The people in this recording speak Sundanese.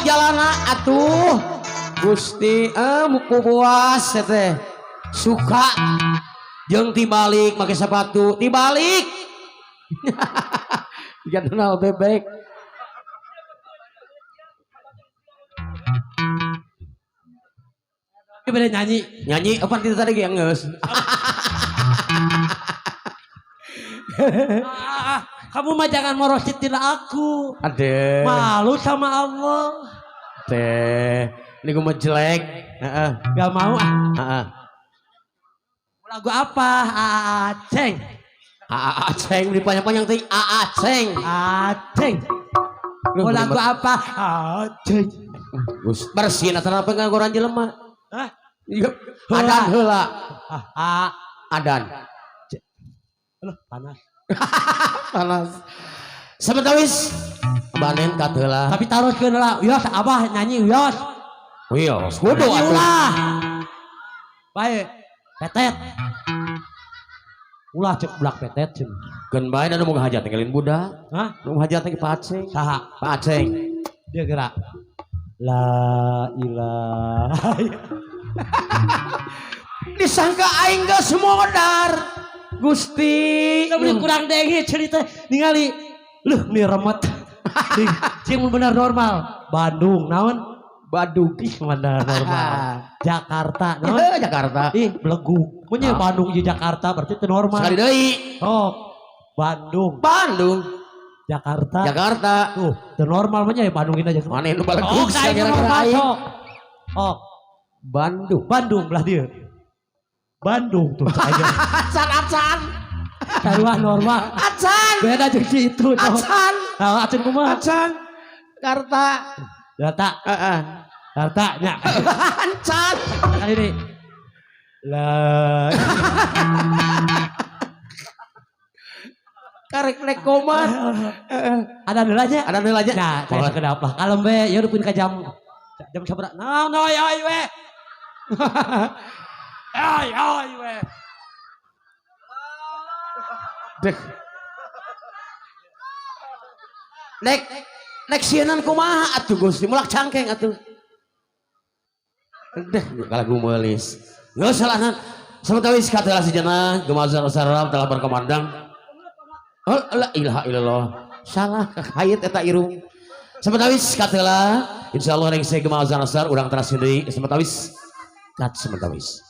jalana atuh. Gusti muku puas teh. Suka jeung tibalik make sepatu, tibalik. Jangan kenal bebek. Beda nyanyi. Nyanyi apa itu tadi yang geus? Kamu mah jangan merositin aku. Ade. Malu sama Allah. Teh, ini gue mah jelek. Heeh. Gak mau ah. Heeh. Lagu apa? Aceng. Aceng di panjang-panjang teh Aceng. Aceng. Mau lagu apa? Aceng. Gus bersin atau apa nganggoran jelema? Hah? Iya. Adan heula. Adan. Aduh, panas. Panas. Samentawis banen kat heula. Tapi taroskeun heula. Wios abah nyanyi wios. Wios, kudu atuh. Ulah. Bae. Petet. Ulah cek bulak petet cenah. Keun bae anu boga hajat tinggalin budak. Hah? Nu hajat teh Pak Aceng. Saha? Pak Aceng. Dia gerak. La ilaha. Disangka aing geus modar. Gusti. Kamu kurang denge cerita ningali. Luh nih remet. Cing bener normal. Bandung naon? Badug. Ih bener normal. Jakarta naon? Jakarta. Ih belegug. Mun Bandung jeung Jakarta berarti teu normal. Sekali deui. Oh. Bandung. Bandung. Jakarta. Jakarta. Tuh, teu normal mah nya Bandung ini aja. Mana nu balegug Oh, kayak normal sok. Oh, Bandung. Bandung belah dia. Bandung tuh aja. Acan acan. Sarua normal. Acan. Beda jeung si itu. Acan. Nah, acan kumaha? Acan. Jakarta. Jakarta. Heeh. Jakarta nya. Acan. Kali ini. Lah. Karek nek komat. Ada heula nya. Ada heula nya. Nah, saya sakedap lah. Kalem we, ya pun ka jam jam sabaraha? Naon oi oi we. Oi oi we. Dek. Nek nek sieun kumaha atuh Gusti mulak cangkeng atuh. Deh kalagu meulis. Geus salah. Samentawis katelah sejenah gemazar sarap telah berkomandang. Oh, la ilaha illallah. Salah kakait eta irung. Samentawis katelah insyaallah rengse gemazar asar urang teras deui samentawis kat samentawis.